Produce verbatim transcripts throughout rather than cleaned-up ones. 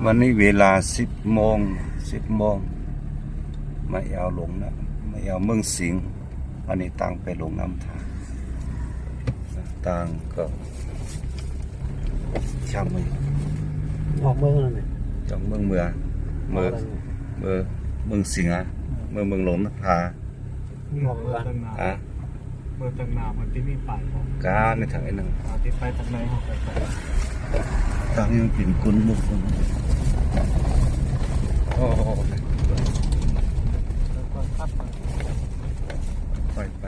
วันนี้เวลาสิบโมง สิบโมง มาแอ่วหลวงนะ มาแอ่วเมืองสิงห์ อันนี้ตังไปหลวงน้ำทา ตังก็ ช่างมือ ออกเมืองแล้วนี่ จากเมืองเมือง เมือง ออกแล้วนี่ เมือง เมืองสิงห์อะ เมือง เมืองหลวงน้ำทา ออกแล้ว เมืองตั้งนาน ฮะ เมืองตั้งนานมันที่มีป้ายบอก กาในทางไอ้นั่น เอาที่ไปทางไหน เอาไปไป ทางยังเป็นคนมุก โอ้ แล้วก็ขับมา ไปไป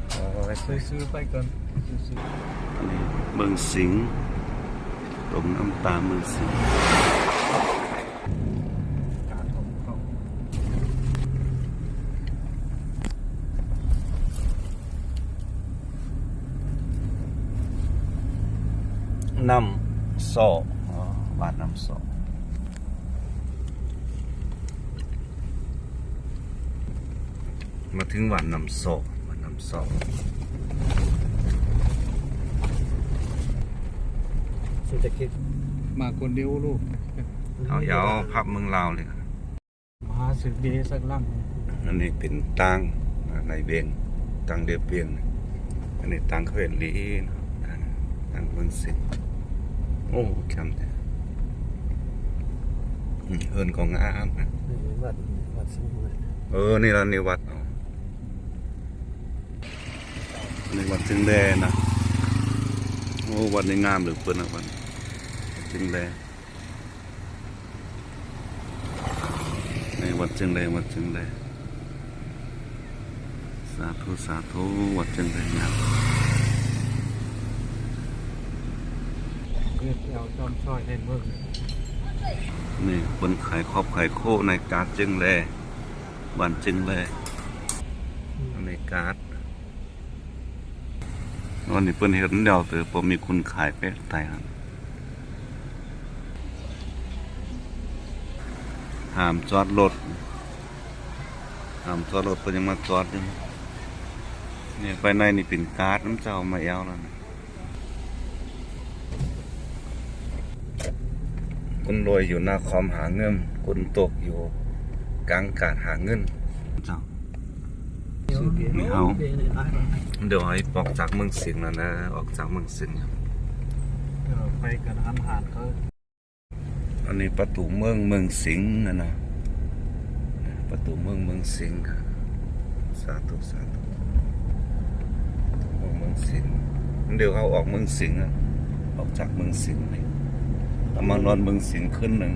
โอ้ย ซื้อๆไปก่อน ซื้อๆ อันนี้เมืองสิงห์ หลวงน้ำทาเมืองสิงห์ น้ำซ้อ อ๋อ บ้านน้ำซ้อ มาถึงบ้านน้ำซ้อ บ้านน้ำซ้อ เศรษฐกิจ มาคนเดียวลูก เอา เอาภาพเมืองลาวเลย มาหาซื้อเบียร์สักลัง อันนี้เป็นตังในเวียง ตังเลียบเวียง อันนี้ตังเขาเห็นลีเนาะ ตังเมืองสิงห์ โอ้ แคมป์แท้ อืม เฮือนก็งามนะ นี่วัด วัดสิงห์บุรี เออ นี่ละ นี่วัด อ๋อ นี่วัดสิงห์แลนะ โอ้ วัดนี้งามเหลือเกินนะ วัดสิงห์แล นี่วัดเชียงแล วัดเชียงแล สาธุ สาธุ วัดเชียงแลงาม เรียกเอาจอมช่อยในเมือง นี่เปิ้นขายครอบขายโคในกาดเชียงแล บ้านเชียงแล ในกาด วันนี้เปิ้นเฮ็ดแล้วเต๋อ บ่มีคนขายไปไทยหั่น ห้ามจอดรถ ห้ามจอดรถ เปิ้นยังมาจอดอยู่ นี่ ไปในนี่เป๋นกาด นำเจ้ามาแอ่วแล้วนะ คนรวยอยู่หน้าคอมหาเงิน คนตกอยู่กลางกาดหาเงิน เจ้า นี่เฮา เดี๋ยวให้ออกจากเมืองสิงห์แล้วนะ ออกจากเมืองสิงห์ เออ ไปกันหันหานเขา อันนี้ประตูเมือง เมืองสิงห์นะนะ ประตูเมือง เมืองสิงห์ สาธุ สาธุ เมือง เมืองสิงห์ เดี๋ยวเฮาออกเมืองสิงห์อะ ออกจากเมืองสิงห์นี่ เอามานอนเมืองสิงห์คืนหนึ่ง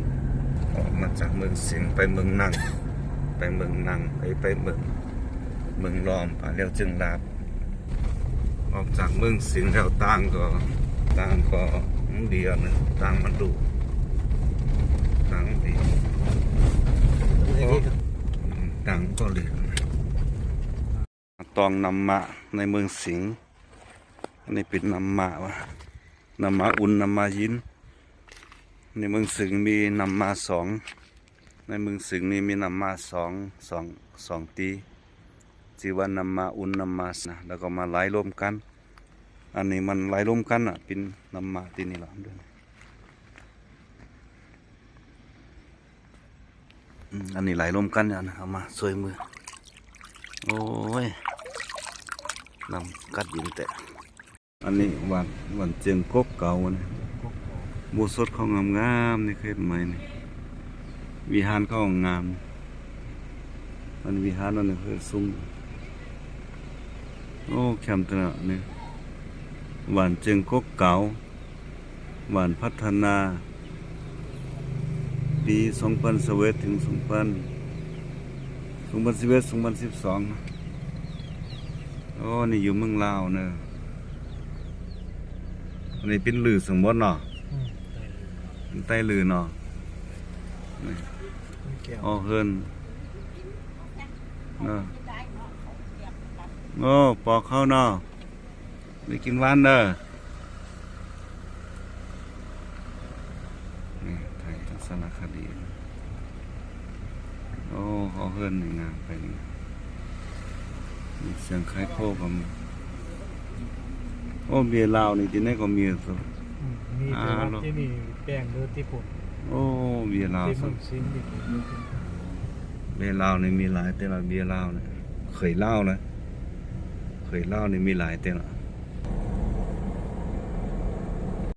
ออกมาจากเมืองสิงห์ไปเมืองนัง ไปเมืองนัง ไป ไปเมือง เมืองลอม ไปแล้วจึงลาบ ออกจากเมืองสิงห์แล้วตังก็ ตังก็ดีอะนะ ตังมันดุ ตังดี ตังก็ดี ตองน้ำมะในเมืองสิงห์ อันนี้เป๋นน้ำมะวะ น้ำมะอุ่น น้ำมะเย็น ในเมืองสิงห์มีน้ำมะสอง ในเมืองสิงห์นี่มีน้ำมะสอง สอง สองตี้ ชื่อว่าน้ำมะอุ่น น้ำมะนะ แล้วก็มาไหลรวมกัน อันนี้มันไหลรวมกันอะ เป๋นน้ำมะตี้นี่ละ อืม อันนี้ไหลรวมกันเนี่ยนะ เอามาช่วยมือ โอ้ย น้ำกัดดินแตะ อันนี้วัด วัดเจียงกกเก๋านะ อุโบสถเขางามๆ นี่เฮ็ดใหม่นี่ วิหารเขางาม อันวิหารนั่นนี่คือสูง โอ้ แคมป์ตระนี่ วัดเจียงกกเก๋า บ้านพัฒนา ปีสองพันสิบเอ็ด ถึงสองพัน สองพันสิบเอ็ด สองพันสิบสอง โอ้ นี่อยู่เมืองลาวเนอะ อันนี้เป๋นลือสมบัติเนาะ อืม ใต้ลือเนาะ นี่ มันแก้ว โอ้ เฮือนเนอะ โอ้ ปอกข้าวเนาะ ได้กินหวานเด้อ นี่ถ่ายสารคดี โอ้ เขาเฮือนนี่งามไปนี่ มีเสียงไคโคก็มี โอ้ เบียร์ลาวนี่ที่ไหนก็มีตัว อืม มีแต่ว่า อ่า ที่นี่ โอ้ เบียร์ลาว เบียร์ลาวนี่มีหลายเต้นละ เบียร์ลาวนี่ เขยลาวนะ เขยลาวนี่มีหลายเต้นละ